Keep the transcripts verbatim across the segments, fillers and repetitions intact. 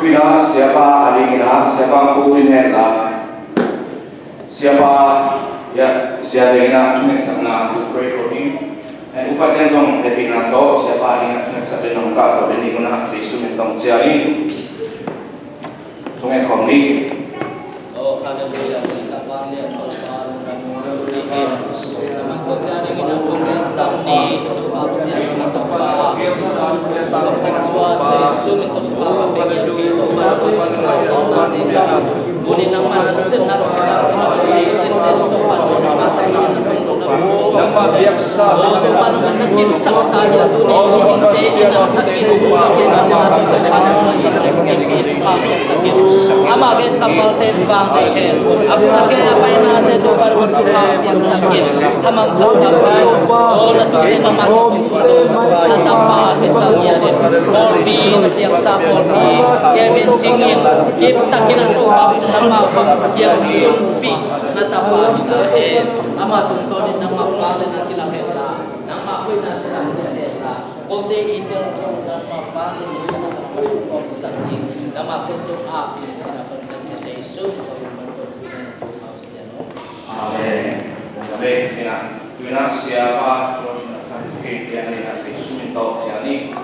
Tuinah Siapa a dingin ah Siapa khuk in hen la. Siapa, ya, Sia dingin ah thungetsakna, to pray for him. And upa ten zong hehpihna tawh Siapa dingin ah thungetsak ding nong kah tawh ding ni, unah Jesu min tawh ciah ni. Thungen khawm ni. Oh, hallelujah. Ama gen kapal ten vang dei hen. Aku na ke apai na te tu baru suha piang sakit. Hamang thak thak pai. Oh, na tu te na ma tu tu. Na tapa hi sang ya de. Paul pi na piang sa Paul pi. Kevin singin. Ip takin a tu bang sa tapa. Piang pi. Na tapa hi ta hen. Ama tung to ni na ma pa le na kila hen ta. Na ma hui na kila hen ta. Kote i tel song na ma pa ni na ma hui kong sakit. Na ma kusuk a pi na sa na pang Amen. Amen. Ina, tuina Siapa George na certificate dia ni na Jesu min tawh cia ni.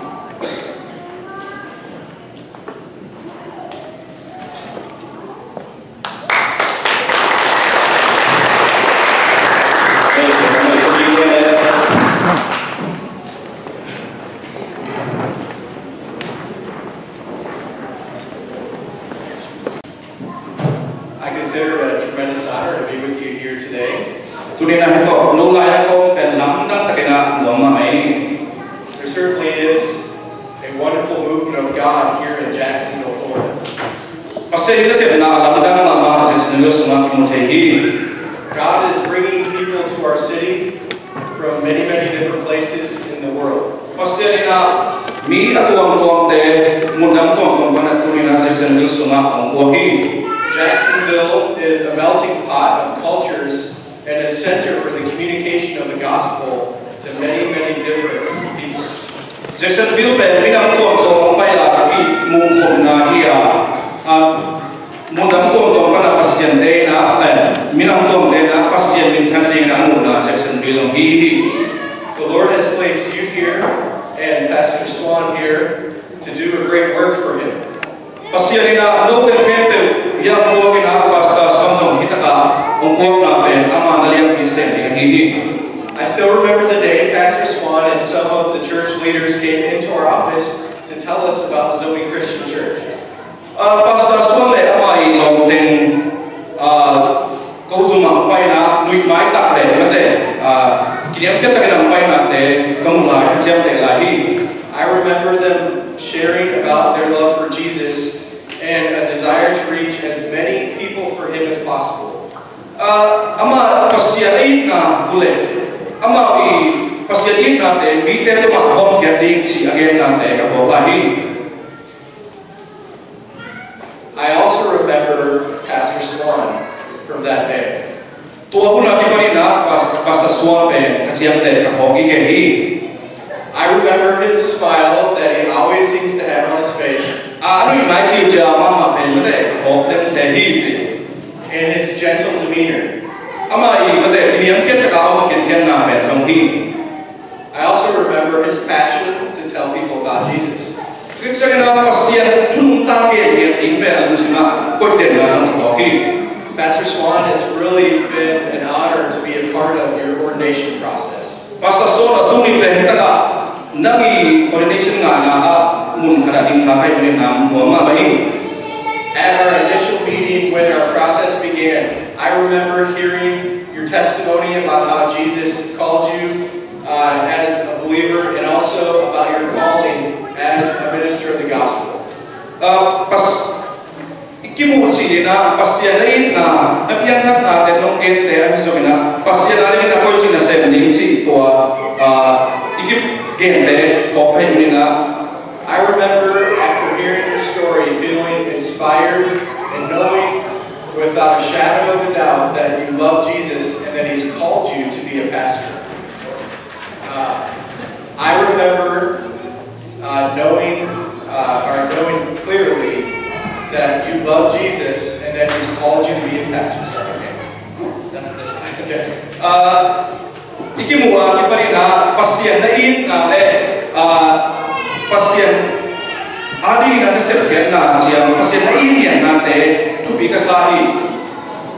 I consider it a tremendous honor to be with you here today. Tuni-in ah hih tawh no lai-a kong pen lamdang takin ah nuam mahmah hi. There certainly is a wonderful movement of God here in Jacksonville, Florida. Pasian in a sepna a lamdang mahmah Jacksonville sungah kimu thei hi. God is bringing people to our city from many, many different places in the world. Pasian in ah mi a tuamtuamte, mundang tuamtuam pan ah tuni-in ah Jacksonville sungah hong kuak hi. Jacksonville is a melting pot of cultures and a center for the communication of the gospel to many, many different people. Jacksonville pen minam tuamtuam hong pai a kimuhkhopna hi a, a, mundang tuamtuam pan a Pasian te in ah, eh, minam tuamtuam te in ah Pasian minthan dingin a muhna Jacksonville hong hi hi. The Lord has placed you here and Pastor Swan here to do a great work for Him. Pasian in ah note khempeuh hong kuak in ah Pastor Swan zong hih takah hong kuakna pen ama na lianpi sem ding ahi hi. I still remember the day Pastor Swan and some of the church leaders came into our office to tell us about Zoe Christian Church. Ah, Pastor Swan le ama i lawmteng, ah, ko zum ah hong paina, nuih mai tak le mate, ah, kiniamkhiat takin hong painate ka muh lai, ka ciamteh lai hi. I remember them sharing about their love for Jesus and a desire to reach as many people for Him as possible. Ah, ama Pasian a itna uh le, ama i Pasian itnate mite tungah hawmkhiat ding cih a gennate ka phawk lai hi. I also remember Pastor Swan from that day. Tua hun a kipanin ah Pas-, Pastor Swan pen ka ciamteh ka phawk gige hi. I remember his smile that he always seems to have on his face. A, a nuih mai ciuciau mahmah pen mate ka phawk ding se hi ci. And his gentle demeanor. Ama i mate kiniamkhiat taka a om khiankhianna pen zong hi. I also remember his passion to tell people about Jesus. Khristian in ah Pasian thu nungta gen ding pen a lungsim ah koih denna zong a phawk hi. Pastor Swan, it's really been an honor to be a part of your ordination process. Pastor Swan, a tuni pen hi takah nang i ordination ngahna ah mun khat ah ding kha ka hih manin ah nuam mahmah hi. At our initial meeting, when our process began, I remember hearing your testimony about how Jesus called you uh, as a believer and also about your calling as a minister of the gospel. Ah, pas-, i kimuh cih in ah Pasian na itna, na piangthaknate nong gente ahi zongin ah Pasian a dingin a koici nasem ding cih tua, ah, i kigente phawk ka hih manin ah. I remember after hearing your feeling inspired and knowing without a shadow of a doubt that you love Jesus and that He's called you to be a pastor. Uh, I remember uh, knowing uh, or knowing clearly that you love Jesus and that He's called you to be a pastor. Sorry, okay. That's, that's fine. Okay. Uh, I kimu a kipanin ah Pasian na itna le ah Pasian adingin ah na sepkhiatna ciang Pasian na it liannate thupi ka sa hi.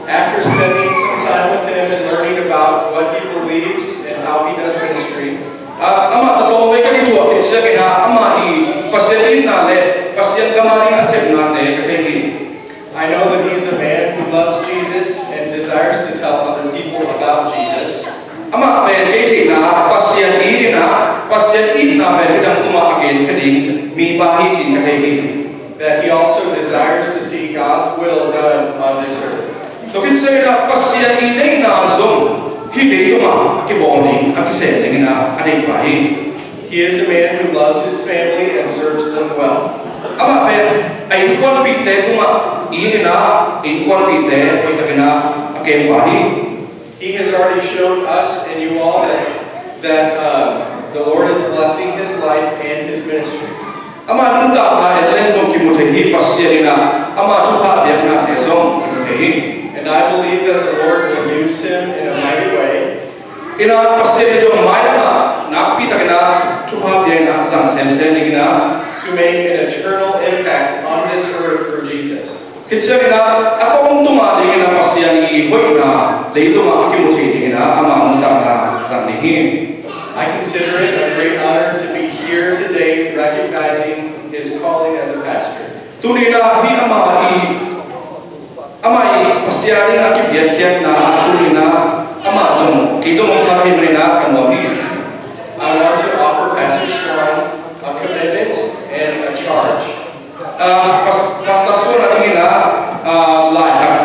After spending some time with him and learning about what he believes and how he does ministry, ah, amah tawh tawmvei ka kithuah khit ciangin ah amah i Pasian itna le Pasian gam adingin a sepnate ka thei hi. I know that he is a man who loves Jesus and desires to tell other people about Jesus. Amah pen kei theihna ah Pasian it in ah Pasian itna pen midang tungah a genkhia ding mipa hi ci-in ka thei hi. That he also desires to see God's will done on this earth. Tua khit ciangin ah Pasian it deihna zong hih leitungah a kibawl ding, a kisem dingin ah a deihpa hi. He is a man who loves his family and serves them well. Amah pen a innkuanpihte tungah it in ah innkuanpihte hoihtakin ah a kempa hi. He has already shown us and you all that, that uh, the Lord is blessing his life and his ministry. Ama nuntakna en leng zong kimu thei hi. Pasian in ah ama thupha biaknate zong kimu thei hi. And I believe that the Lord will use him in a mighty way. In ah Pasian in zong maidangah nakpi takin ah thupha bia in ah a zang semsem dingin ah, to make an eternal impact on this earth for Jesus. Khit ciangin ah a tawntungah dingin ah Pasian i hoihna leitungah a kimu thei dingin ah ama nuntakna zang ding hi. I consider it a great honor to be here today recognizing his calling as a pastor. Tuni-in ah hih ama i, ama i Pasian in a kipiatkhiatna ah tuni-in ah amah zong kei zong hong phat ahih manin ah ka nuam hi. I want to offer Pastor Swan a commitment and a charge. Ah, Pas-, Pastor Swan a dingin ah, ah, lai khat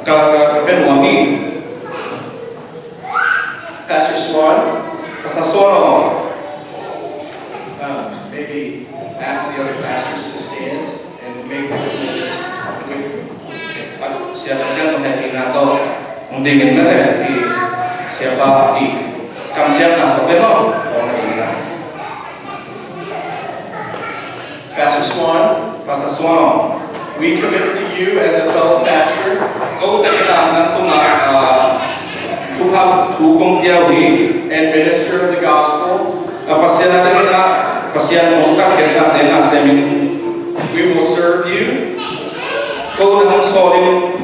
ka, ka, ka pia nuam hi. Pastor Swan. Pastor Swan aw. Uh, maybe ask the other pastors to stand and make the commitment with me. Siapa kan sampai pinatu. Mungkin mete i siapa i kamciam na sope no. Pastor Swan. Pastor Swan. We commit to you as a fellow pastor. Ko te kita nang tunga, ah, thupha thu kong pia uh hi. And minister of the gospel. Ah, Pasian a dingin ah, Pasian hong takhiatnate na semin. We will serve you. Ko nang sawlin.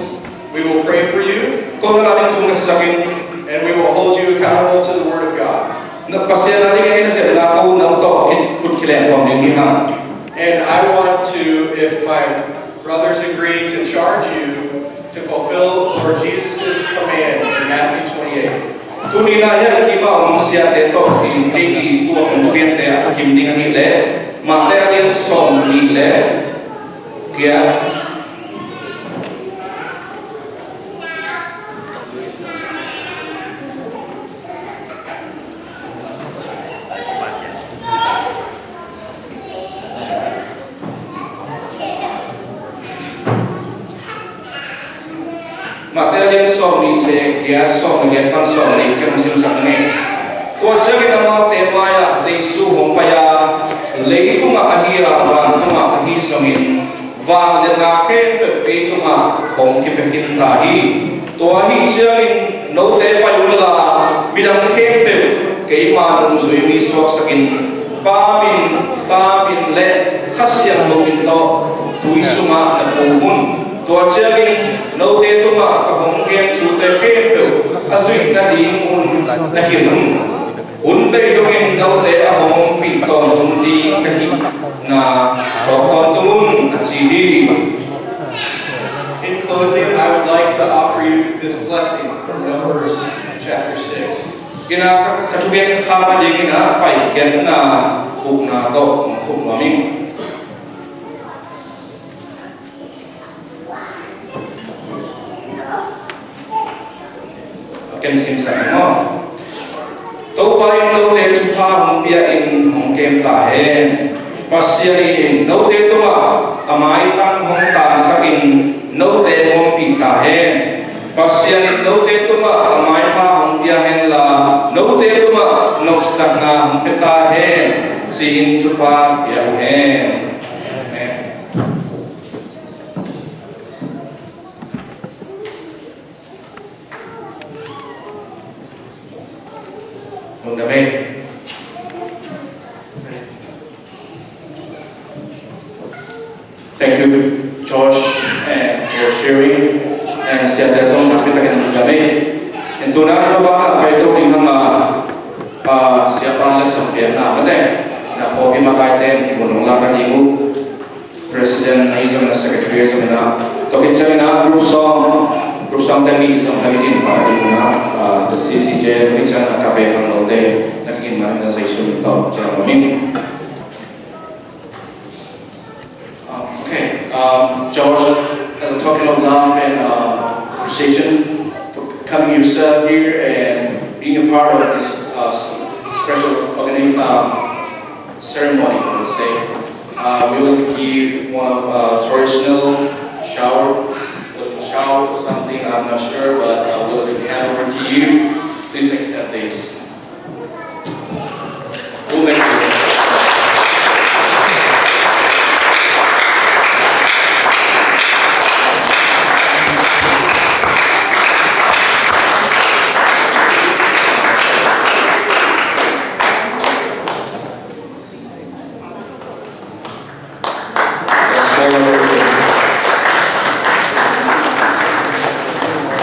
We will pray for you. Ko nang a ding thung na sakin. And we will hold you accountable to the word of God. Na Pasian a dingin i nasepna ko nang tawh kut kileng khawm ding hi hang. And I want to, if my brothers agree to charge you to fulfill Lord Jesus' command in Matthew twenty-eight. Tuni-in ah hiah i kim a om siate tawh in kei i kuak in thupiante a thukim ding ahih leh Mate a lian sawm nih le giat. Mate a lian sawm nih le giat, sawm le giat pan sawm nih kan hong simsak ning. Tua ciangin amaute mai-ah Jesu hong pai a, leitungah ahi a, vantungah ahi zongin, vangliatna khempeuh kei tungah hong kipia khin ta hi. Tua ahih ciangin note pai unla, midang khempeuh keima nungzui mi suaksakin, Pa min, Ta min le Kha Siangtho min tawh tui sungah na puk un. Tua ciangin note tungah ka hong gen thute khempeuh a zuih nadingun na hilh un. Hun bei dongin note a hong ompih tawntung ding ka hihna tawk tawntung un, a ci hi. In closing, I would like to offer you this blessing from Numbers chapter six. Ina ka, ka thugen khak nadingin a Paikhiatna bukna tawh kong khum nuam ing. Ken simsak maw? Topa in note thupha hong pia in hong kem ta hen. Pasian in note tungah a mai Pasian in note tungah a maipha hong pia henla, note tungah nopsakna hong pia ta hen, ci-in thupha pia uh hen. Amen. Lungdam ei. Thank you, Josh, eh, for sharing. And Sia Tel Sung, nakpi takin lungdam ei. Tua ahih manin tuni-in a pai to ding hang a, ah, Sia Pan leh sangpiakna mate, na pawlpi makaite in mun hong lakna ding uh. President ahi zongin, secretary ahi zongin, tua khit ciangin group song, group song te nih zong na kiginmah ding uh, ah, the C C J, tua khit ciangin a kape khangnote na kiginmah ding uh, Jesu min tawh ciang mah ning. Um, okay, um, George, as a token of love and, uh, appreciation for coming yourself here and being a part of this, uh, special organi-, um, ceremony, let's say. Uh, we want to give one of, uh, traditional shawl, shawl something, I'm not sure, but, uh, we'll hand over to you. Please accept this. We'll make it.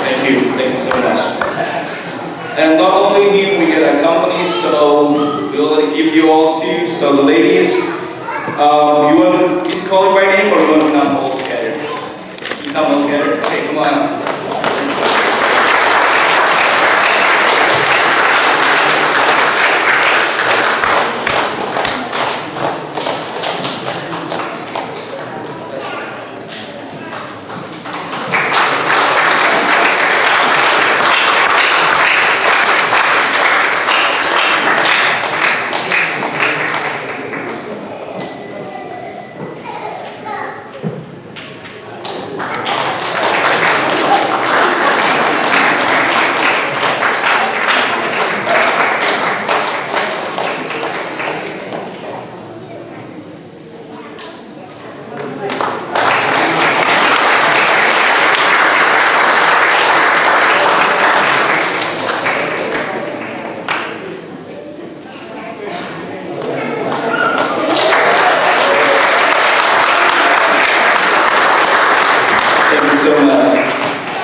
Thank you. Thank you so much. And not only him, we get a company, so we want to give you all too. So the ladies, um, you want to call it by name or you want to come all together? You come all together? Okay, come on. Thank you so much.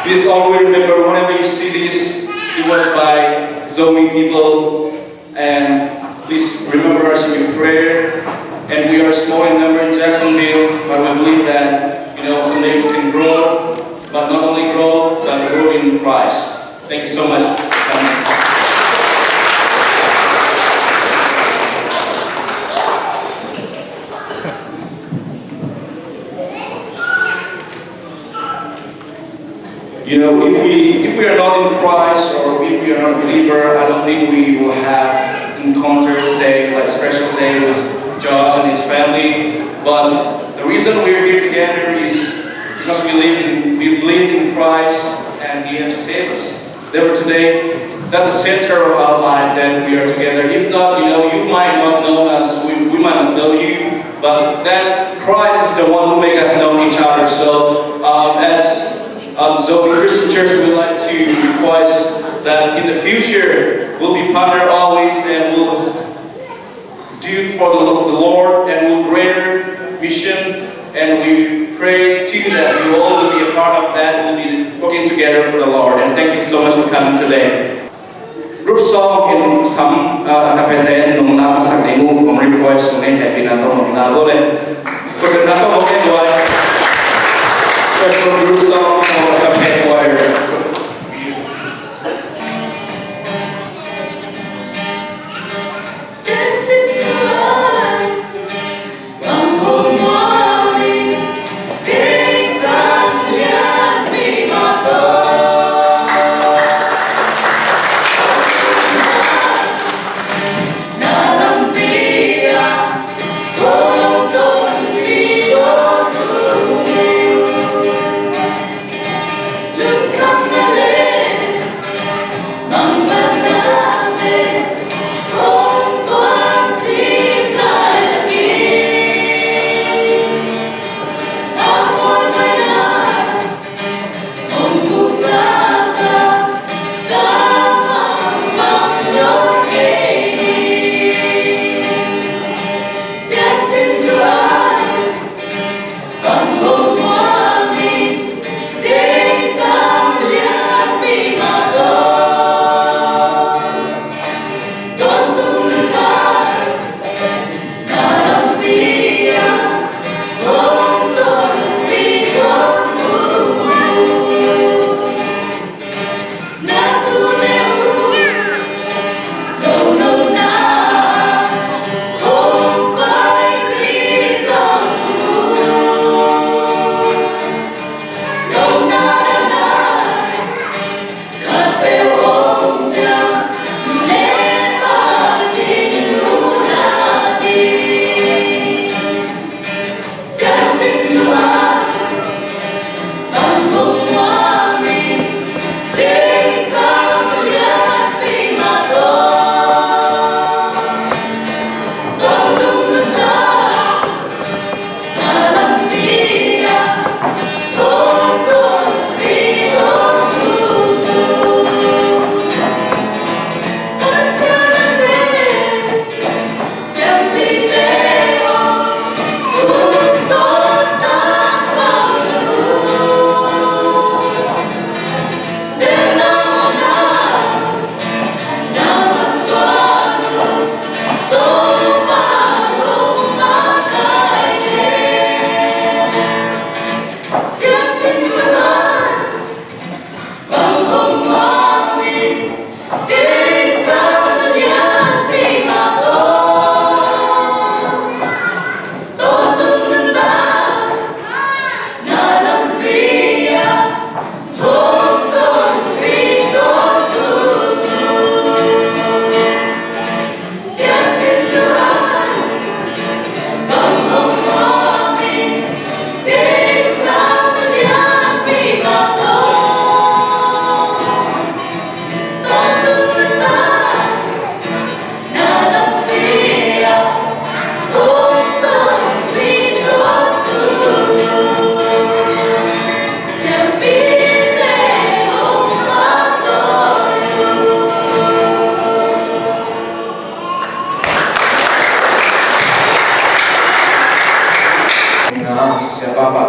Please always remember, whenever you see this, it was by Zomi people. And please remember us in your prayer. And we are small in number in Jacksonville, but we believe that, you know, someday we can grow, but not only grow, but grow in Christ. Thank you so much. You know, if we, if we are not in Christ or if we are not a believer, I don't think we will have encounter today, like, special day with Josh and his family. But the reason we are here together is because we live in, we believe in Christ and He has saved us. Therefore, today, that's the center of our life, that we are together. If not, you know, you might not know us, we, we might not know you, but that Christ is the one who make us know each other. So, um, as, um, Zomi Christian Church, we would like to request that in the future, we'll be partner always and we'll do for the, the Lord and will greater mission. And we pray too that you all will be a part of that. We'll be working together for the Lord. And thank you so much for coming today. Group song in some, uh, a kapete nong la masak ding uh, kong request kong nei happy na tong nong la lo le. Kong na tong nong nei. Special group song for a kapete choir.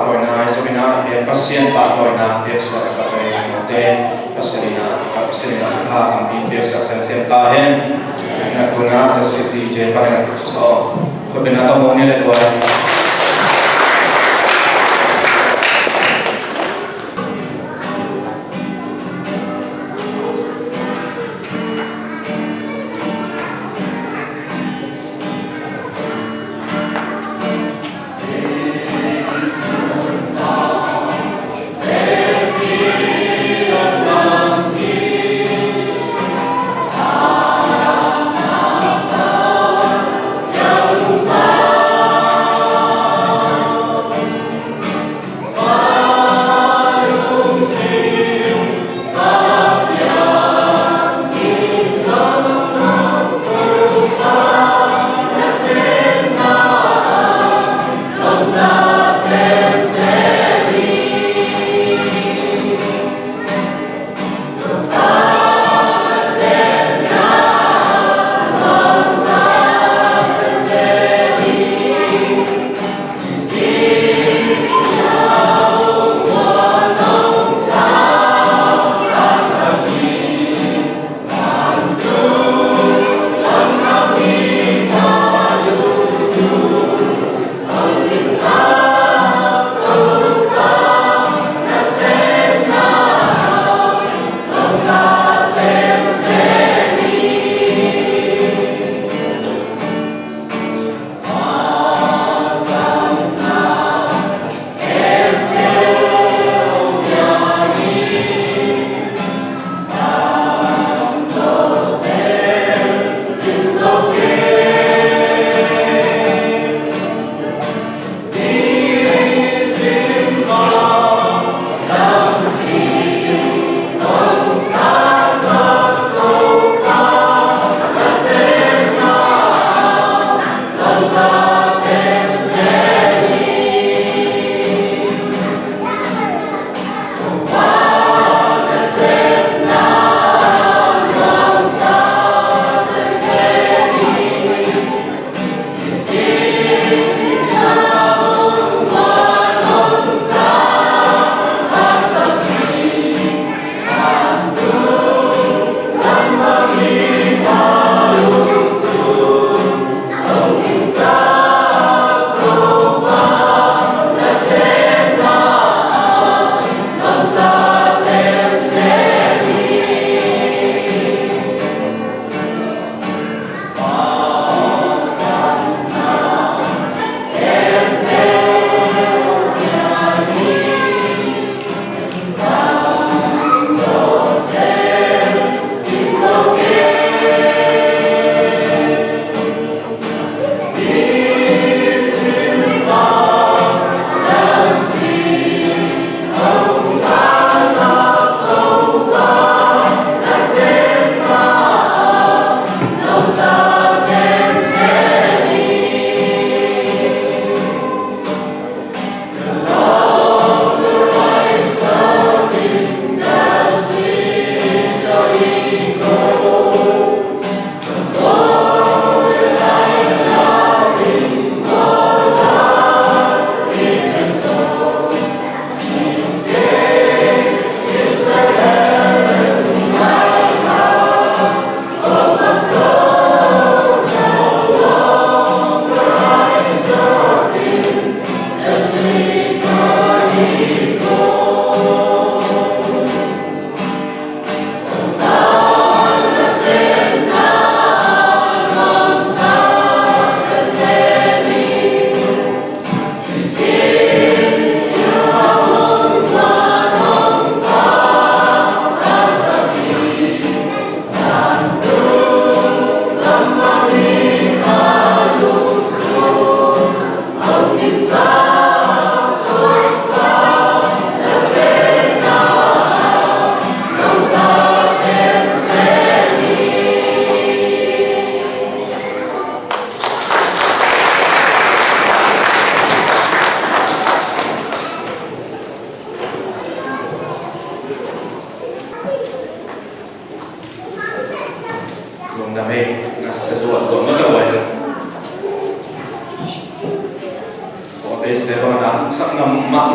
Pahtawina i zong in ah, i Pasian pahtawina piaksak a, ka pei ka mawte, Pasian in ah, Pasian in ah thupha tampi piaksak semsem ta hen. Na tuna ZCCJ panin ah, oh, khutbetna tawh mawng ni le buai.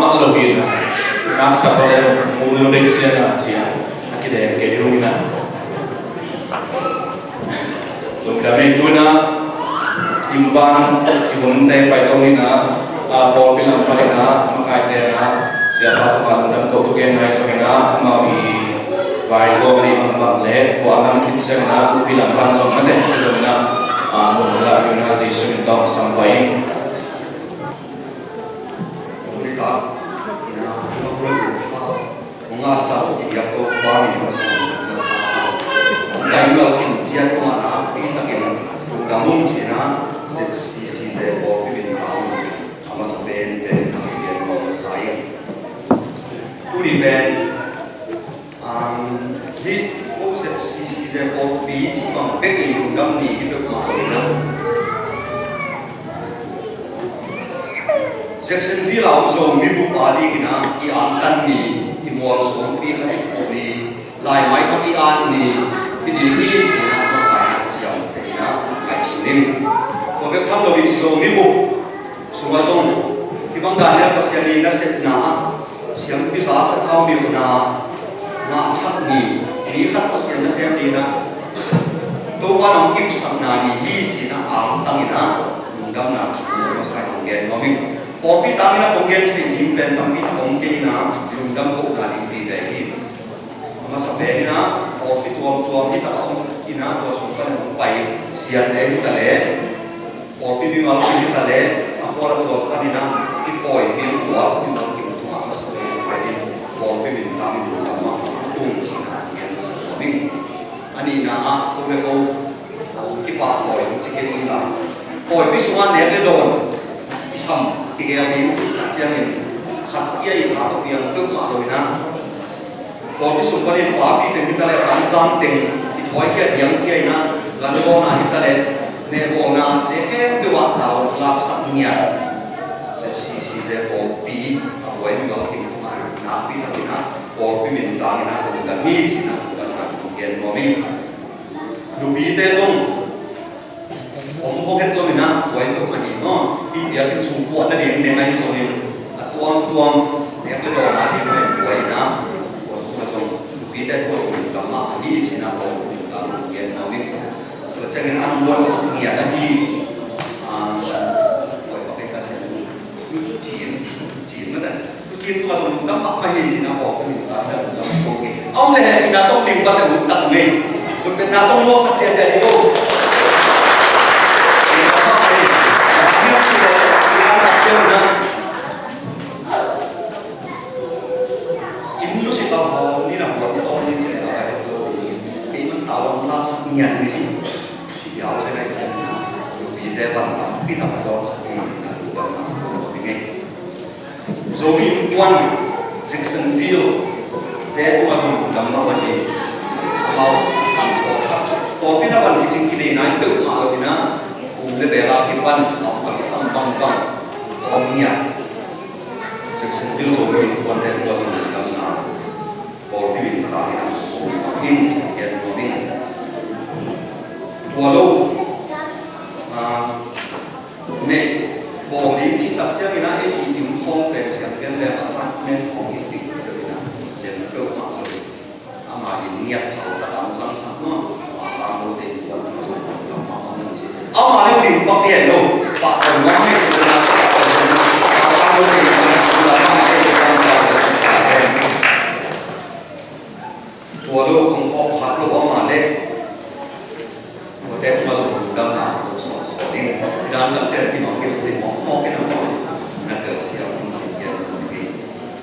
Lo hi na, ngaksak lo le, mun lo dek sia na cia, a kideng kei hi lo hi na. Lungdam ei. Tu-in ah, i pan i hun teng pai to ni na, a, pawlpi lam panin ah, makaite na, siapa tungah lungdam ko thugen nai sangin ah, amau i vai ko ni bang bang le, tua a ngam khin sangin ah, upi lam pan zong mate, zongin ah, a, mun la yu na Jesu min tawh sam pai in. Nitak, ina, ina, ina, ina, ina, ina, sa, i biak ko pa min masa, masa. Lai mual kin ciat ko ana, pi takin, lungdam ung cina, Z C C Z pawlpi min ta ung, a masa pen, pen, a pen, a masa in. Tuni pen, Um, hih O Z C C Z pawlpi cih bang bek i lungdam ni hi peuhmah lo hi na. Jacksonville a om Zomi bup a dingin ah i antan ni, i mualsuangpi khat i phuh ni, laimai khat i at ni, hih ni hi cih na masa in ah ciamteh in ah ngaihsun ing. Tua bek tham loin i Zomi bup sungah zong hih bang dan in ah Pasian in nasepna ah siampi za sathau milhna ngah thak ni, ni khat Pasian nasem ni in ah Topa nong kipsakna ni hi cih na angtang in ah lungdamna thu a masa in hong gen nuam ing. Pawlpi tang in ah kong gen theih ding pen tampi tak om kei in ah lungdam kohna ding vive hi. A masa pen in ah pawlpi tuamtuam hi tak a om in ah tua sung pan hong pai siate hi ta leh pawlpi mimal kim hi ta leh a khual a tuam panin ah i pawi mi a kual mimal kim tungah a masa pen pai in pawlpi min tangin lungdam mah tung cihna a ngen masa tua ding. A nihna ah ko le ko kipahtawi hong ci kei un la, pawipi sungah nek le dawn i sam kigel ding cih tak ciangin khat kia i kha tawh piang peuhmah lo in ah Pawlpi sung panin papi teng hi ta leh, ganzang teng i thawikhia diangkhia in ah, ganbawlna hi ta leh, mehbawlna te khempeuh ah tau laksak ngiat. ZCCZ pawlpi a buai mi bang kim tungah nakpi takin ah pawlpi min tangin ah lungdam hi cih na lungdamna thu gen nuam ing. Nupite zong om khawk het lo in ah buai peuhmah hi maw? Hih biakinn sung puahna ding neng ahi zongin a tuamtuam nek le dawn a ding pen buai in ah, tua tungah zong nupite tungah zong lungdam mah ahi cih na pawlpi min tangin gen nuam ing. Tua ciangin a na muansak ngiat ahi, ah, buai pak ei ka sia nu, nu Cin, nu Cin mah dan. Cin tua zong lungdam mahmah hi cih na pawlpi min tangin lungdam kong hi. A om le hehpihna tawh ning pan le ut tak ngei. Khutbetna tawh mawksak ziahziah dih lo. Lungdam mahmah hi. Lungdam mahmah hi. Lungdam mahmah hi. Inn lusit a hawm ni na huan tawm ni cih le a ka het lo ni. Kei man tau lam laksak ngiat ni. Ci diau zen ai cian. Nupite van tampi tak a dawngsak ni cih na lungdam mahmah kong hi ngei. Zomi Innkuan Jacksonville te tungah zong lungdam mahmah hi. Amau tang tawh khat pawlpi na van kicing kinei nai peuhmah lo in ah, um le bel a kipan a kisam bangbang kawm hi a, Jacksonville Zomi Innkuan te tungah zong lungdamna pawlpi min tangin ah kong hi in cih gen nuam ing. Tua lo, ah, Meh bawl ding cih tak ciangin ah, ei i inn khawng pen siam ken leng apartment khawng in ding deuh in ah, lem peuhmah lo. Ama inn ngiat phal tak a hong zangsak maw, ama tang lo te kuan na zong tam tam mah hong ci. Ama leng ding pak ding ahi lo. Pah tawh nuam hei, pah tawh nuam hei, pah tang lo te kuan na zong tam mah hei, tam tam lo. Tua lo kong awk khat lo ama leh. Tuate tungah zong lungdamna kong sawlsawl ding. Hi dan tak ciang kimang kei thei mawkmawk in a maw. Na tel siam in cih gen kong hi.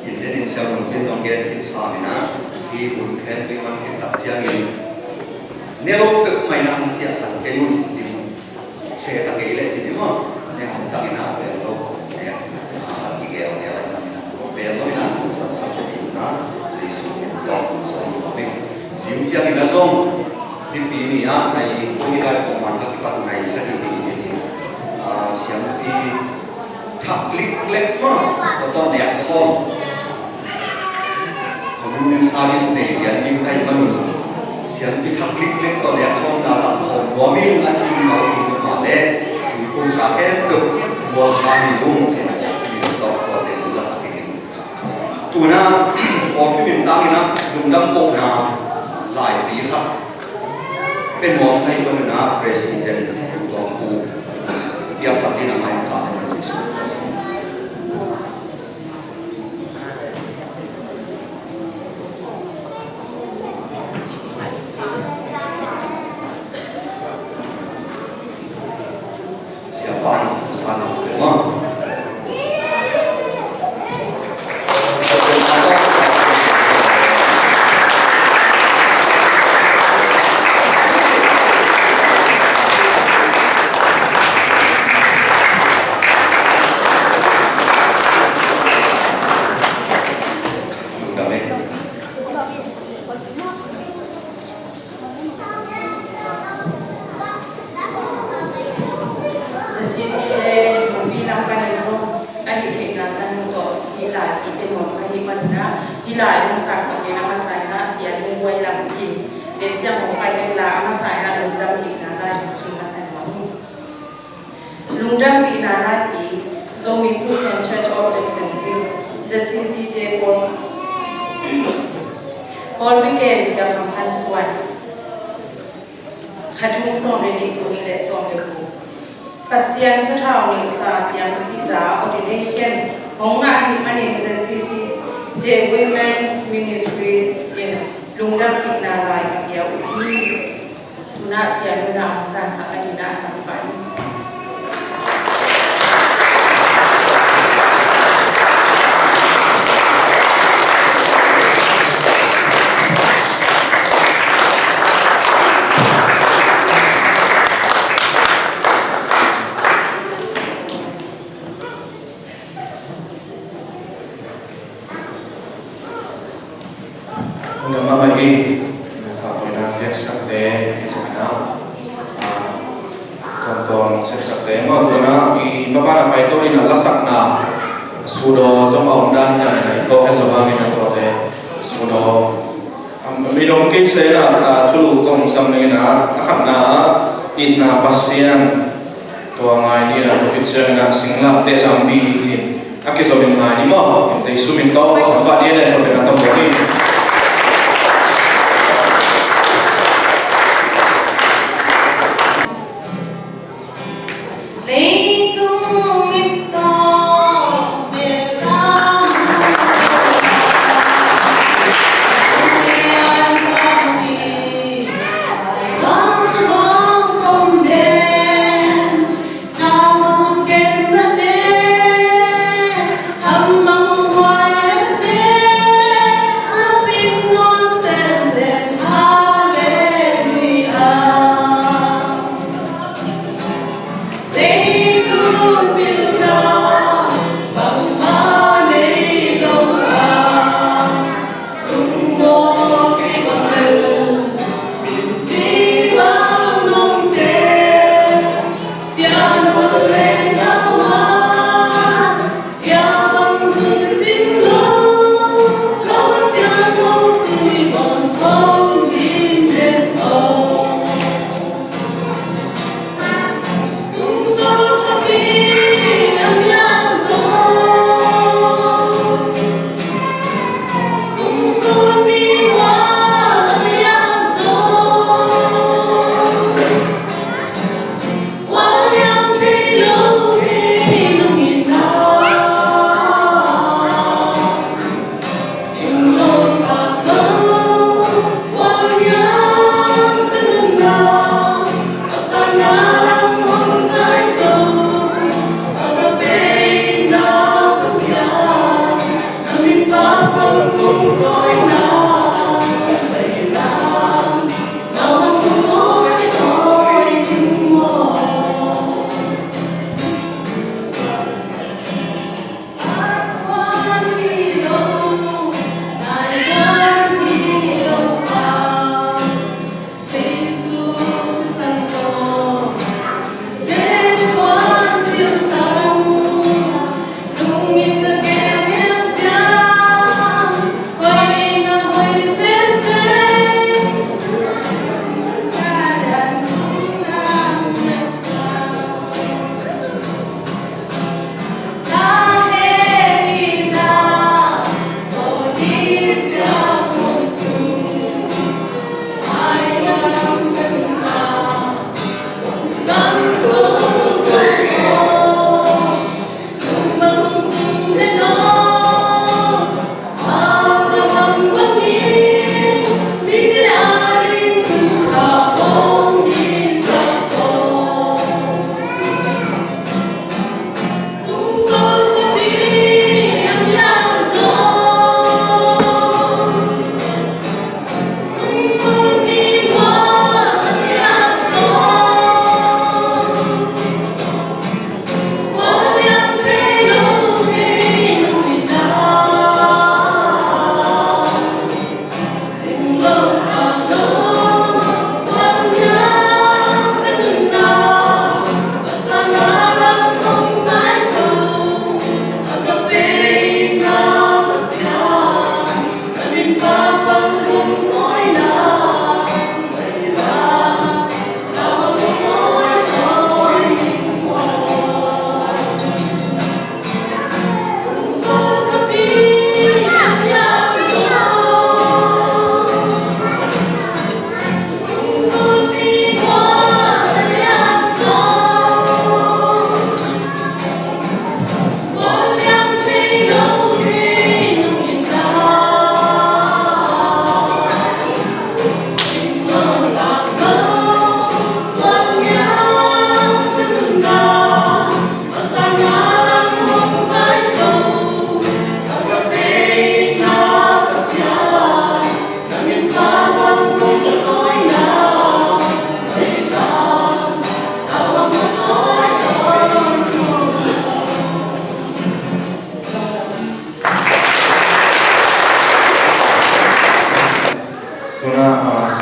Inn tenin siam lungpin zong gen khin sam in a. Hi hun khen pei man khin tak ciangin. Ne lo pek mai na hong ciahsan kei un. Inn se ta kei leh cih ni maw. Ne hong tak in a bel lo. Ne a khat kigel ne lai na min a. Bel lo in a. Sat sat kei in a. Jesu min tawh kong sawlsawl ding. Zing ciangin a zong, Nipi ni-ah nai ko hi lai pawh man ka kipat nai sagih ni in, ah, siampi thak liklek mah, tua tawh nek khawm. Communion service nei lian ding ka hih manun, siampi thak liklek tawh nek khawmna zang khawm nuam ing a ci mah in, mah leh, tuiphumsa khempeuh mualkha ni ung cin, min tawh tua teng zasak ding in. Tuna pawlpi min tangin ah lungdam kohna laipi khat pia nuam ka hih manin ah President Tuangpu piaksak dingin ah ngai ka, President. Siapa ni? San Sutema. ZCCJ nupi lam panin zong a hih theihna tanu tawh hih lai i pia nuam ka hih manin ah, hih lai hong saksak dingin a masa in ah Sia Lun Buai Lam Kim, den ciang hong pai hen la, a masa in ah lungdampihna lai hong sim masa nuam hi. Lungdampihna laipi, Zomi Christian Church of Jacksonville, ZCCJ pawl, pawlpi kem Sia Kham Khan Suan, kha thum sawm le nih, tul nih le sawm le guk. Pasian sathau nilhsa siampi za ordination hong ngah ahih manin ZCCJ Women's Ministries in lungdampihna lai i pia uh hi. Tuna Sia Lun a hong sansak a dingin a sam pah in. Lungdam mahmah hi. Ina, tahtawina piaksakte hi zongin ah, ah, tuamtuam sepsakte maw, tuna i mapana paito dingin ah lasakna sudo zong a om dan hi a, ina, i tawh het lo hangin a tuate sudo. Am, midong kei se na, ah, thulu kong sam ning ina, a khatna ah, itna Pasian, tua ngai ni na, tua khit ciangin ah singlamteh lampi ci. A kizom in ngai ni maw? Jesu min tawh, sam pah ni le, tua bek a tam ni.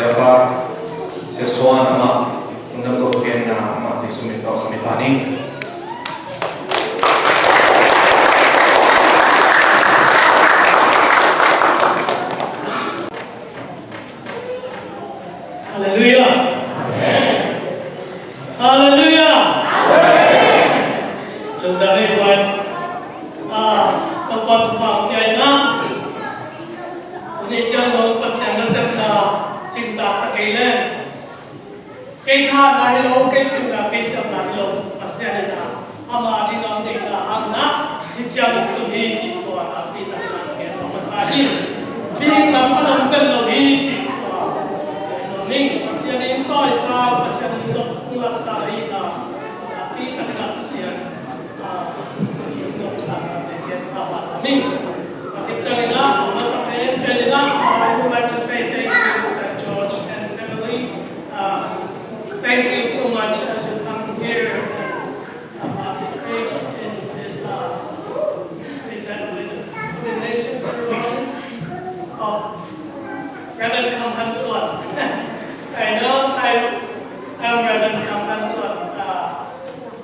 Siapa, Sia Suan amah, undam ko gen na amah Jesu min tawh sami pa ni. Halleluiah. Halleluiah. Lungdam ei buai. Ah, Topa thupha pia in ah. Tuni ciang dong Pasian nasepna cingtak ta kei leng, kei thahatna hi lo, kei pilna, kei siamna hi lo, Pasian in ah ama ding a deihna hangin ah hih ciang hong tung hi cih tua nakpi takin ah gen nuam masa hi. Mihing lam pan om pen lo hi cih tua gen nuam ing. Pasian in tawisa, Pasian in hong lapsa hi na, nakpi takin ah Pasian, ah, hong lapsa na te gen ta nuam ing. Pakit ciangin ah, a masa pen pen in ah, I would like to say thank you, Mister George and family. Uh, thank you so much as you come here and, uh, participate in this, uh, ordination ceremony of Reverend Kam Han Suan. I know I am Reverend Kam Han Suan. Uh,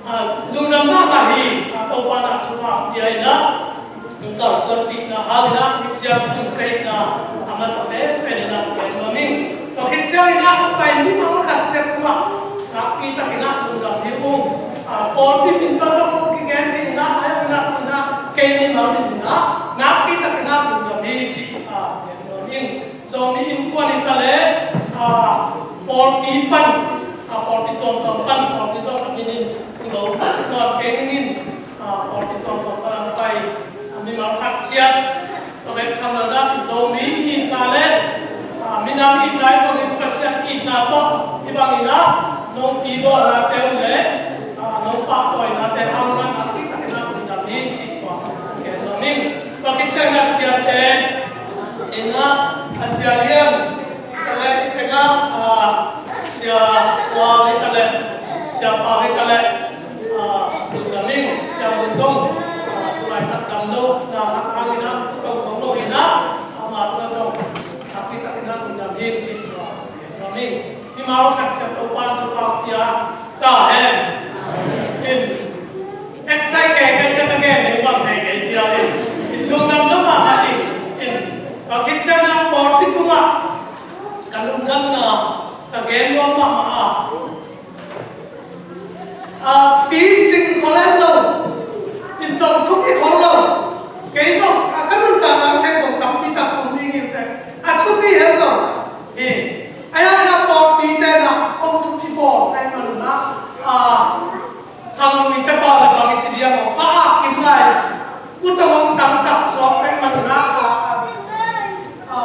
Ah, lungdam mahmah hi, ah, Topa in ah thupha pia in ah, hong kalsuanpihna hangin ah, hih ciang hong kaihna a masa penpen in ah gen nuam ing. Tua khit ciangin ah, hong pai mimal khat ciat tungah nakpi takin ah lungdam hi ung. Ah, pawlpi min tawh zong hong kigen kei in ah, a hong in ah, kei mimal min in ah nakpi takin ah lungdam hi cih, ah, gen nuam ing. Zomi Innkuan hi ta leh, ah, pawlpi pan, ah, pawlpi tuamtuam pan, pawlpi zong a min in tung lo, tuan kei ning in, ah, pawlpi tuamtuam pan a pai, ah, mimal khat ciat. Tua bek tham lo in ah, Zomi i itna leh, ah, minam i itna zong in Pasian itna tawh, hih bangin ah, nong pi bawlnate uh leh, ah, nong pahtawinate hang un ah, nakpi takin ah lungdam hi cih tua, gen nuam ing. Tua khit ciangin ah siate, in ah, a Sia Lian, hi ta leh, i teng ah, ah, Sia Kual hi ta leh, Sia Pau hi ta leh, ah, lungdam ing. Sia Lun zong, ah, tu laitak damlohna hang in ah, tu tong zong lo in ah, ama tungah zong nakpi takin ah lungdam hi cih tua, lungdam ing. Mimal khat ciat Topa'n thupha pia ta hen. In, excite kei kei ciang ka gen ding bang thei kei cia in. In lungdam lua mahmah in. In, ka khit ciang ah pawlpi tungah ka lungdamna ka gen nuam mahmah a. A, picing khol en lo. In zong thupi khol lo. Kei bang, a, ka nuntakna thei zong tampi tak om ding in teh. A thupi en lo. Hi. Ahi hangin a pawlpite na hong thupi bawl ahih manin a, a, khangluite pau le bang i ci diam aw, pha a kim lai, ut a hong tangsak suak ahih manin a, a, a,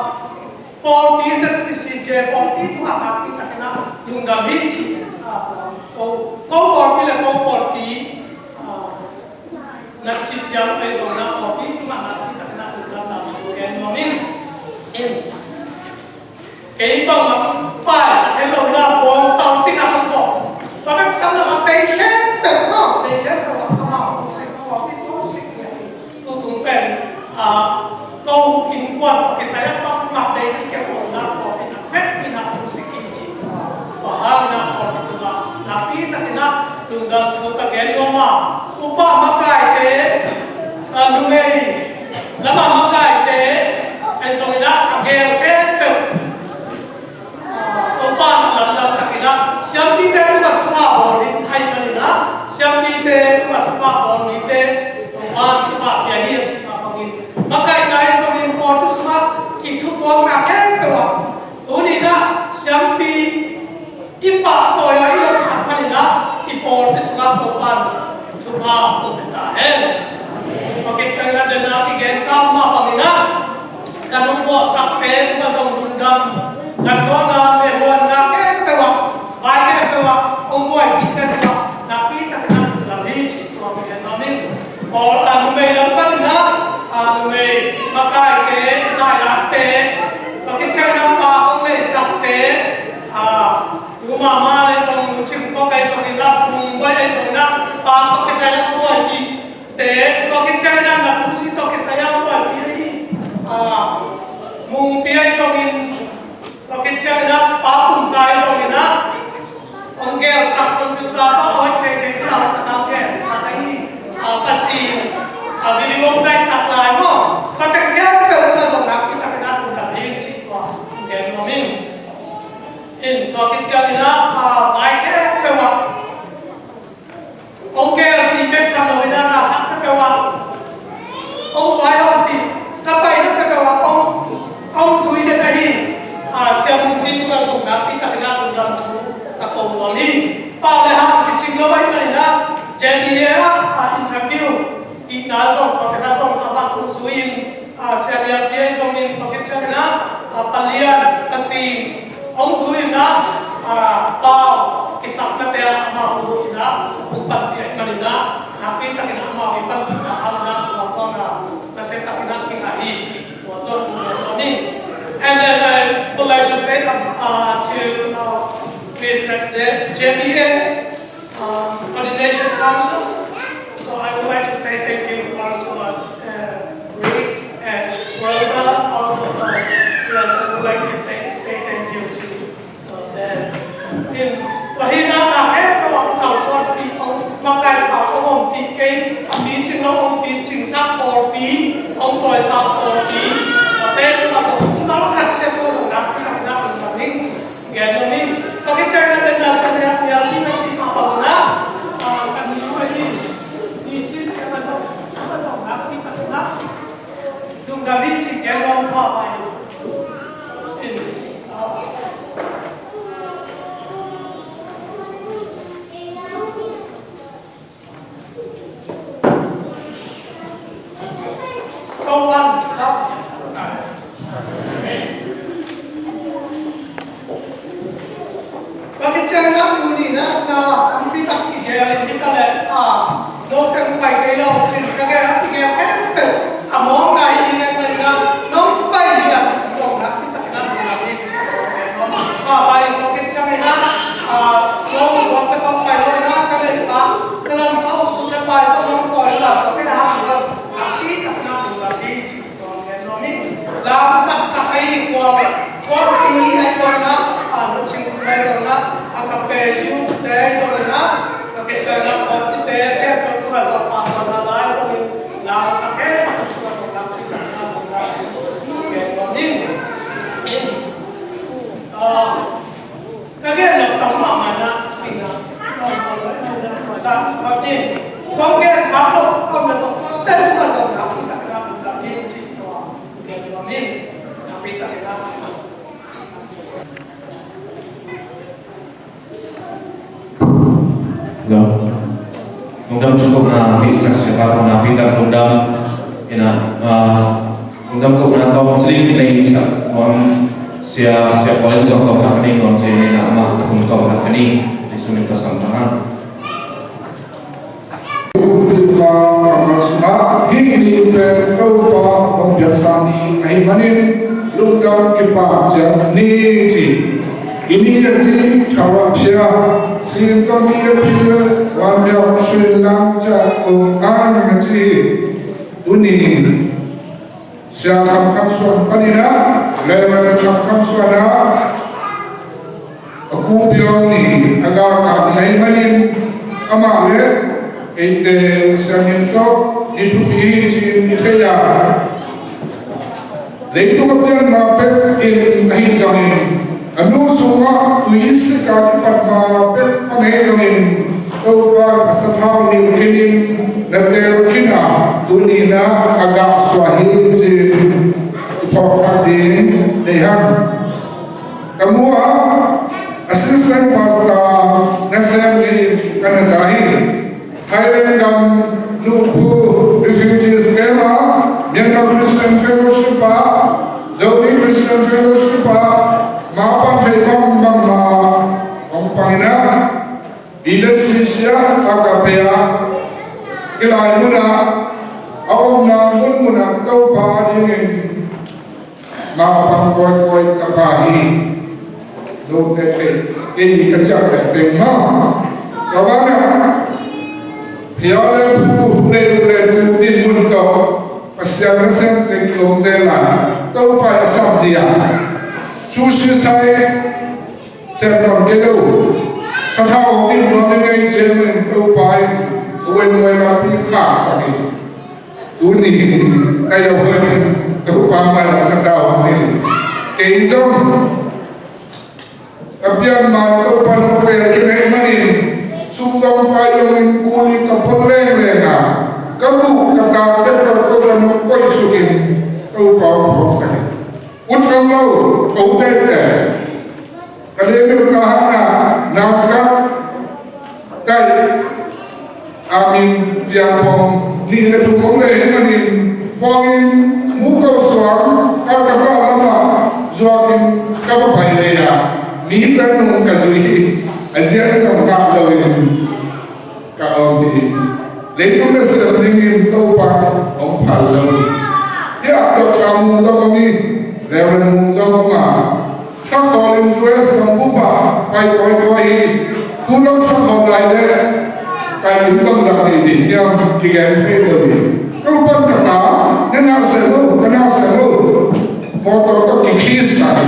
pawlpi Z C C J pawlpi tungah nakpi takin a lungdam hi ci. A, ko, ko pawlpi le ko pawlpi, a, na ci piang ahi zongin a pawlpi tungah nakpi takin a lungdamna thu gen nuam ing. In. Kei bangmah paisak het lo in a bawng tampi khat hong kawh. Tua bek tham lo a bei khempeuh maw, bei khempeuh ah amah hong sik, amah hong sik hi. Tutung pen, ah, ko innkuan tawh kisai ah bangmah bei kei lo in a pawlpi in a vek in a hong sik hi ci tua. Tua hangin a pawlpi tungah nakpi takin a lungdam thu ka gen nuam a, upa makaite, ah, numei lamah makaite, ahi zongin a, a gel khempeuh, Topa'n a lamdang takin a, siampite tungah thupha bawl in ahih manin a, siampite tungah thupha bawl mite, Topa'n thupha pia hi a cih mah bangin, makaihna ahi zongin pawlpi sungah kithupuakna khempeuh ah, tuni in a, siampi i pahtawi a i lotsak manin a, i pawlpi sungah Topa'n thupha hong pia ta hen. Tua khit ciangin a, den a kigensa mah bangin a, kan hong bawlsakte tungah zong lungdam, kan bawlna, mehuanna khempeuh ah, vai khempeuh ah hong buaipihte tungah nakpi takin a lungdam hi cih tua ka gen nuam ing. Pawl, a, numei lam panin a, a, numei makaite, nailakte, tua khit ciangin a pa hong neisakte, a, Nu Mama ahi zong, Nu Cim Kok ahi zongin a, Bung Bawi ahi zongin a, pa tawh kisai a buaipihte, tua khit ciangin a, Na Pu Si tawh kisai a buaipih ahi, a, Mung Pi ahi zongin, tua khit Ciangin ah pa Pum Kai zong in ah hong gelsak hong pil ta tawh a hoih teitei ding a hoih tak a hong gelsak ahi. A, Pasiin a video hong zaisak lai maw, tua teng khempeuh tungah zong nakpi takin ah lungdam hi cih tua hong gen nuam ing. In tua khit ciangin ah, a, vai khempeuh ah hong gelpih bek tham lo in ah, na khat peuhpeuh ah hong vaihawmpih, ka paina peuhpeuh ah hong, hong zui den ahi, a, Sia Bung Min tungah zong nakpi takin ah lungdam thu ka ko nuam hi. Pau le hang kicing lo ahih manin ah, J B A ah, a, interview hihna zong, tua teng ah zong a van hong zui in, a, Sia Lian Pi ahi zongin, tua khit ciangin ah, a, Palian, Pasiin hong zui in ah, a, pau kisapnate ah amau in ah hong panpih ahih manin ah, nakpi takin ah amau i panpihna hang in ah tua zong ah nasia takin ah kingah hi cih tua zong hong gen nuam ing. And then I would like to say, uh, to, uh, Miss J-, J B A, um, Coordination Council. So I would like to say thank you also, uh, Rick and Wilda also. Uh, yes, I would like to thank, say thank you to, uh, them. In, tua hi in ah, na heh tua hong kalsuanpih, hong makaih a, hong ompih kei a, picing lo hong picingsak pawlpi, hong tawisak pawlpi, a, tua teng tua zong, tua khat ciat tua zong nakpi takin ah lungdam ing ci. Gen lo hi. Tua khit ciangin ah den na sia nia, nia pi na ci mah bang na. A, kan ni mai hi. Ni ci nia ma zong, ma zong nakpi takin ah lungdam hi ci gen lo pha mai. In, a, Ka kician na tuni na, na tampi tak kigel in hi ta leh, a, no teng pai kei lo cin ka gel, a kigel khempeuh a mawng ngai hi reng na hi na, nong pai hi a zong na, pi tak na, na hi cin. A, pai in ka kician hi na, a, no, no teng pai lo na, ka lei sa, ka lam sa, u sum le pai sa, nong pai la, ka kei na ha sa, a, pi tak na, na hi cin. Tua gen nuam ing. Lamsaksak ahi kua, kuapi ahi zongin ah, a, Nuncing Kum ahi zongin ah, a, ka pe youth te ahi zongin ah, ka kician ah kuapite, khempeuh tungah zong pahtawi na lai zongin, lamsak khempeuh tungah zong lampi tak na, lampi tak na, tua gen nuam ing. In, a, ka gen lo tam mahmah na, ina, kong gen khak lo, kong na zong, ten tu ma zong, na pi tak na, na pi cih tua, gen tua mi, na pi tak na. Lungdam. Lungdam cukup na mi sak siapa tu na pi tak lungdam, ina, ah, Lungdam kohna tawm ciling nei sak nuam sia, sia Paul in zong kohna ka nei nuam ciling nei na amah kum kohna ka nei, nei sumin ka sam ta hang. Kumpi pa ka ma sungah hih ni pen Topa hong piaksa ni ahih manin lungdam kipak ciat ni ci. I ni a ti thawah phia, singkong ni a phia, wan miau suin lam ciat kong an na ci. Tuni Sia Kham Kham Suan panin ah, Reverend Kham Kham Suan ah, a kupiaw ni, a galkap ni ahih manin, amah le eite siangin tawh ni thupi hi ci-in i thei a, leitung a pian ma pek in ahi zongin, a nu sungah tui sik a kipat ma pek pan ahi zongin, Topa a sathau nih khin in na tel khin a, tuni na a gah suah hi ci-in i phawk thak ding nei hang. Ka mu ah assistant pastor nasem dingin ka na za hi. Thailand gam Nuphu Refugees Camp ah, Myanmar Christian Fellowship ah, Zomi Christian Fellowship ah, ma pan thei bang bang ma hong pang in ah, B Z C C ah, a ka pe ah, kilai mun ah, a omna mun mun ah Topa dingin ma pang kawikawi ka pha hi. Note thei kei ka ciah peuhpeuh maw? Ka banah phia le phu, lei le tu dinmun tawh Pasian nasemte kilawm zel lai. Topa i a samzia Sushi sai sem nawn kei lo. Sathau hong dim nuam i ngei ciangin Topa in a wen nuai lampi khaksak hi. Tuni in a yau huai in Topa mai sathau hong dim. Kei zong ka pian mai Topa hong pel khin ahih manin sum zong pai zongin kuli ka phot lengleng a, ka guk ka tak bek tawh Topa hong koihsuk in Topa hong phawksak hi. Ut hang lo, tho tete. Ka lian uh ka hang a, ngam kat, kai. Amin, piang pong, nih le thum om le hi manin, pongin, mu ko suang, ka ka ba lama, zuakin, ka ba pai le ya. Mi ta nung ka zui hi, a zian zong ka lo in. Ka om hi. Leitung nasep dingin Topa hong phal lo hi. Hiah Doctor Mung zong om hi. Reverend Mung zong om a. Thakhawl in U S bang bup ah pai kawikawi hi. Tu dong thakhawl lai leh kai lim bang zang hi ding hiam kigen thei lo hi. Topa ka ta, na na seh lo, ka na seh lo. Mawtaw tawh kikhis sa hi.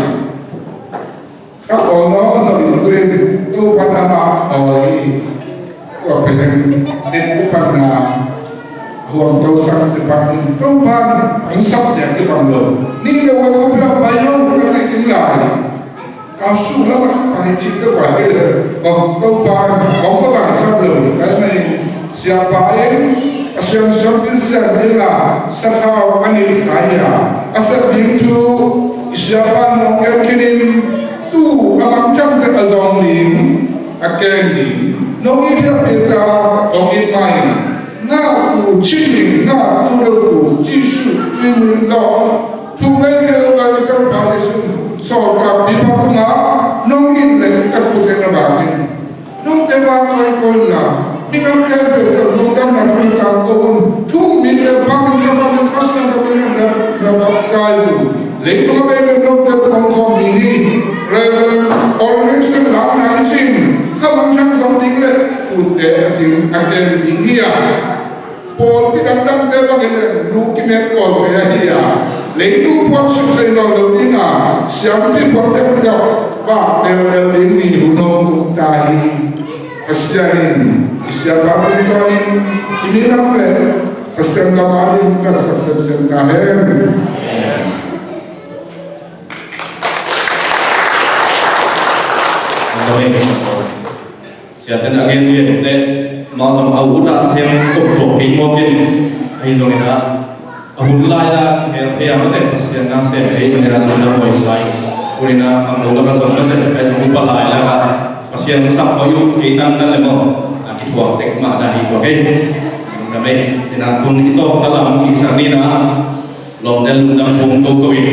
Ka awl nawn lo in tu in Topa in amah awl hi. Tua pen in Topa in a huamtosak ci bang in Topa in hong sap ziak ci bang lo. Nih le ua Topa in a pai lo ka ci kim lai. Ka su lam a pai ci ka pai hi le. Topa in hong ka bang sap lo. Kai mai siapa in a siam siam pi siam ni la sathau a nih sa hi a. A sep ding thu i siapa in hong gen khin in Tu a mangthang te a zong ning, a keng ning. Nong it hiam Peter, hong it mai. Ngah tu cih ning, ngah tu lo tu, Jesu tui mui lo. Thum lei mel bai Kalvari sung, sawltak pipa tungah, nong it leh ka tu te na bang in. Note vang koi koi la, mi ngam khempeuh tawh lungdamna thu tangko un. Thum mi le pa min ka pa min Pasian ka min na, na baptize un. Leitung a bei le note tawh hong khawm ding hi. Reverend Ornation lam nang cin, ka mangthang zong ding le, utte a cin a kem ding hi a. Pawlpi dangdangte bangin le nu kimet kawlte ahi a, leitung phuan suk thei nawn lo ding a, siampi phuan deuhdeuh vak belbel ding ni hun hong tung ta hi. Pasian in i siapa tungtawnin i minam le Pasian lam ading kalsak semsem ta hen. Amen. Siaten a gen gen te, amau zong a ut a sem tok tok kei mawk in, ahi zongin a, a hun lai a, hel hei a mate Pasian na sem hei manin a lungdam huai sa ing. Tunin a khangno lak a zong mate, ahi zong upa lai lak a, Pasian hong sam khawng i ut kei tantan le maw, a kithuak tek mah dan hi tua kei. Lungdam ei, ina tun i tawpna lam i sak ni na, Lawmte lungdam phung ko ko in,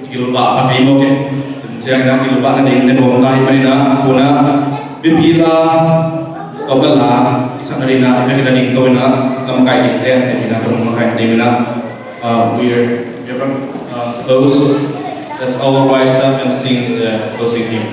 gilvah pha kei mawk in. Ciangin a gilvah nading ne nuam ta hi manin a, tuna bipi la tawh ka la i sak nading a, i vek nading to in a, lamkai ding te, i na tawh lamkai nading in a, uh, we're, we're, uh, close. Let's all rise up and sing the closing hymn.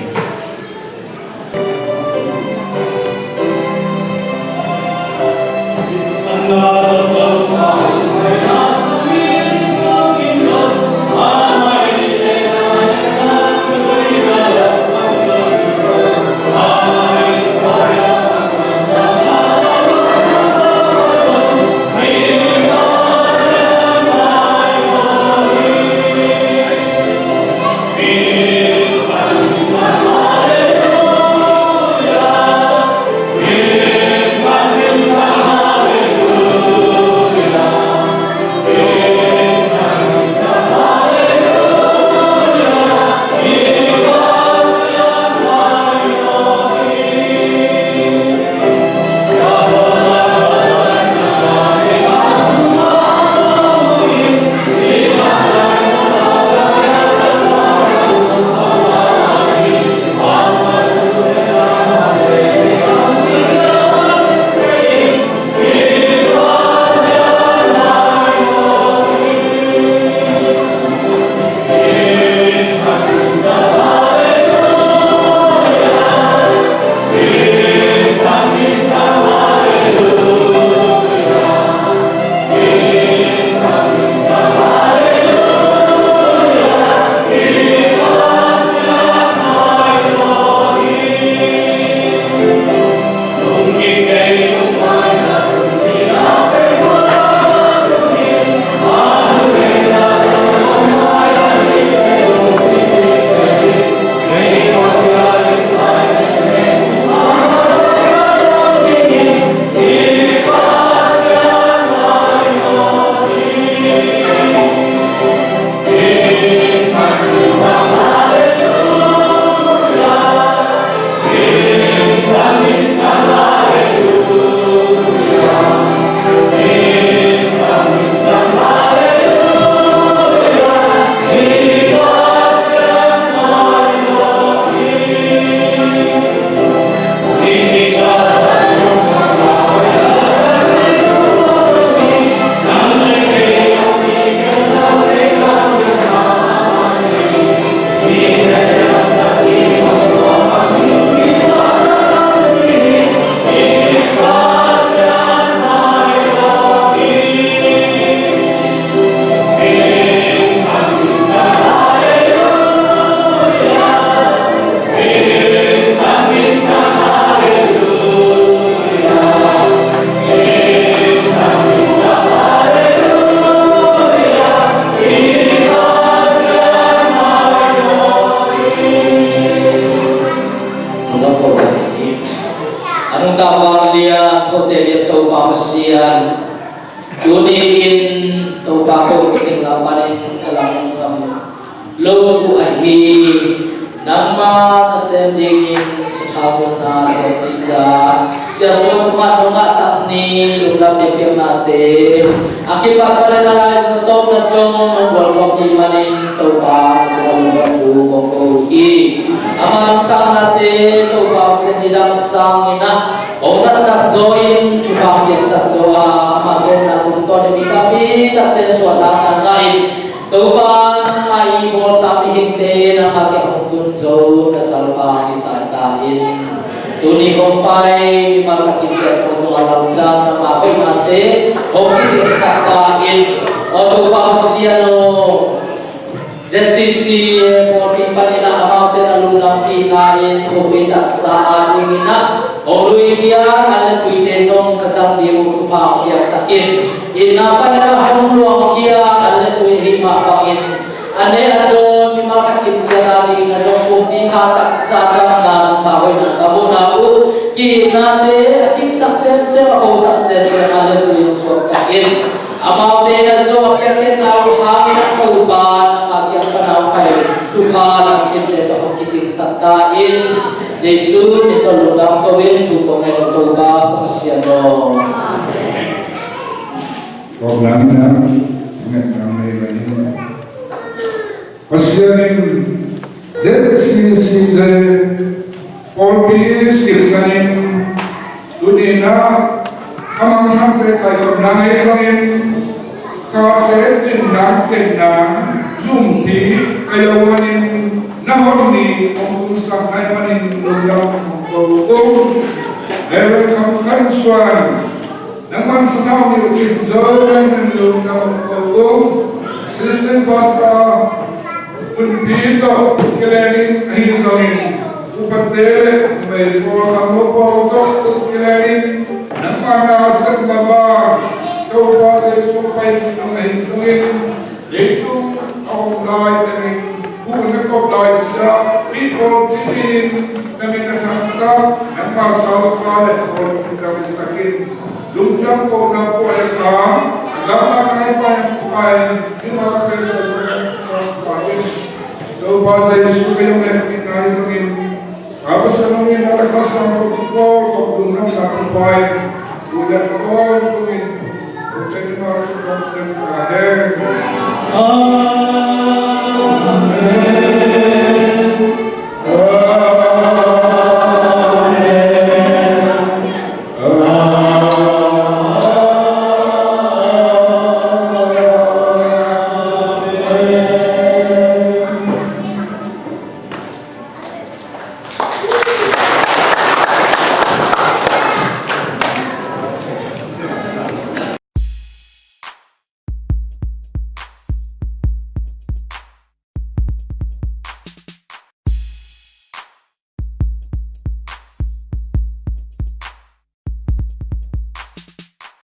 Te biak Topa Pasian, tuni-in Topa ko khin la panin ka lam ngam lo tu ahi, nangma nasem dingin sathau na sem pisa, sia suan kumat nungah sak ni lungdam biakpiaknate a kipat panin a lai zan tawpna tong nong bual kawm dih manin Topa na tuan lo thu kong ko hi. Ama nungtaknate Topa Pasian i dam sangin ah hong zatsak zaw in, thupha piaksak zaw a, amah tawh na tungtawn in mi tampi takte suahtakna ngah in, Topa nangmah i bawlsa mihingte nangmah kiang hong tun zo na salpa kisan ta in. Tuni hong pai mimal khat kimciat ko zong a lamdang nangmah hoihnate hong kicingsak ta in. Aw Topa Pasian aw, Z C C A pawlpi panin ah amaute na lungdampihna in pawlpi taksa a dingin ah hong luikhia an le tuite zong ka zang ding uh thupha hong piaksak in. Itna panin ah hong luangkhia an le tui ahih mah bangin a neh a dawn mimal khat kimciat a dingin ah zong pumpi kha taksa damna nangmah hoihna ka muhna uh ki-itnate a kimsak semsem a kosak semsem an le tui hong suaksak in. Amaute na zo a piakkhiatna uh hangin a Topa nangmah kiang pan a hong pai thupha lamkhiatte tawh hong kicingsak ta in. Jesu min tawh lungdam ko in thu kong ngen uh Topa Pasian aw. Kong nang nang ngen nang nei lai in. Pasian in Z C C Z pawlpi siksanin tuni-in ah a mangthangte kaikhopna ngei zongin khate cindan tenna zumpi a yawanin na hon ni hong tungsak nai manin lungdam hong ko ung. Reverend Kham Khan Suan, nangman sathau ni uh kim zo nangman lungdam ko ung. Assistant Pastor Hun Pi tawh Kelen in ahi zongin upate le mei pawl kham lo pawl tawh Kelen in nangman na sek mama Topa Jesu pai in ahi zongin leitung a om lai tengin hun na kop lai sia i pawlpi minin na min a thangsak nangma salpa le pawlpi ka bisakin. Lungdam kohna puai a kham gamna kai pai a pai nima kai a zong pai in. Topa Jesu ka yong le pina i zongin a pasanungin a la khasang ko tu pawl ko lungdamna ka pai. Ulian pawl tungin. Amen. Amen.